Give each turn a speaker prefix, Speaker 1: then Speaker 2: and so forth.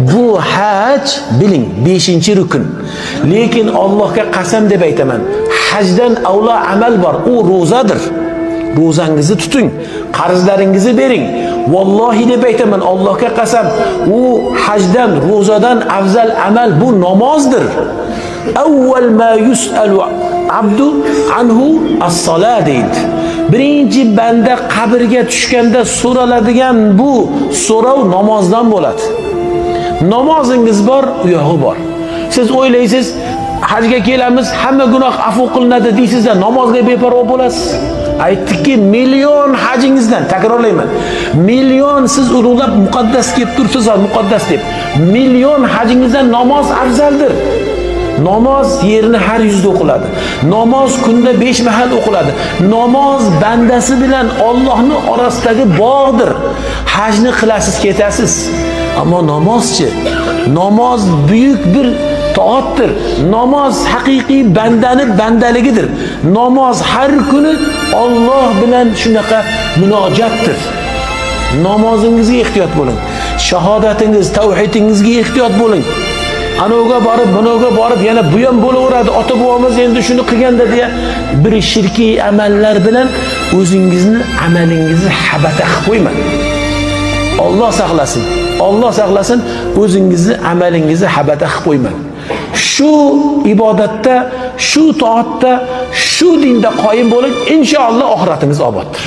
Speaker 1: Bu haj, biling, 5-rukn. Lekin Allohga qasam deb aytaman, hajdan avlo amal bor, u ro'zadir. Ro'zangizni tuting, qarzlaringizni bering. Vallohi deb aytaman, Allohga qasam, u hajdan, ro'zadan afzal amal bu namozdir. Avval ma yus'alu abdu anhu as-sola deydi. Birinchi banda qabrga tushganda so'raladigan bu so'rov namozdan bo'ladi. Namozingiz bor, u yog'i bor. Siz o'ylaysiz, hajga kelamiz, hamma gunoh afu qilinadi deysizda, namozga beparvo bo'lasiz. Aytdikki, million hajingizdan, takrorlayman, million siz ulug'lab muqaddas kelib tursiz, muqaddas deb, million hajingizdan namoz afzaldir. Namoz yerni har yuzda o'qiladi. Namoz kunda 5 mahal o'qiladi. Namoz bandasi bilan Allohning orasidagi bog'dir. Hajni qilasiz, ketasiz. Ammo namozchi, namoz buyuk bir toatdir. Namoz haqiqiy bandani bandaligidir. Namoz har kuni Alloh bilan shunaqa munojatdir. Namozingizga ehtiyot bo'ling. Shahodatingiz, tavhidingizga ehtiyot bo'ling. Anoga borib, bunoga borib, yana bu ham bo'laveradi. Ota bobomiz endi shuni qilganda deya bir shirkiy amallar bilan o'zingizni amalingizni habata qilib qo'ymang. Alloh saqlasin. Alloh saqlasin, o'zingizni amalingizni habata qilib qo'ymang. Shu ibodatda, shu toatda, shu dinda qoyim bo'ling, inshaalloh oxiratingiz oboddir.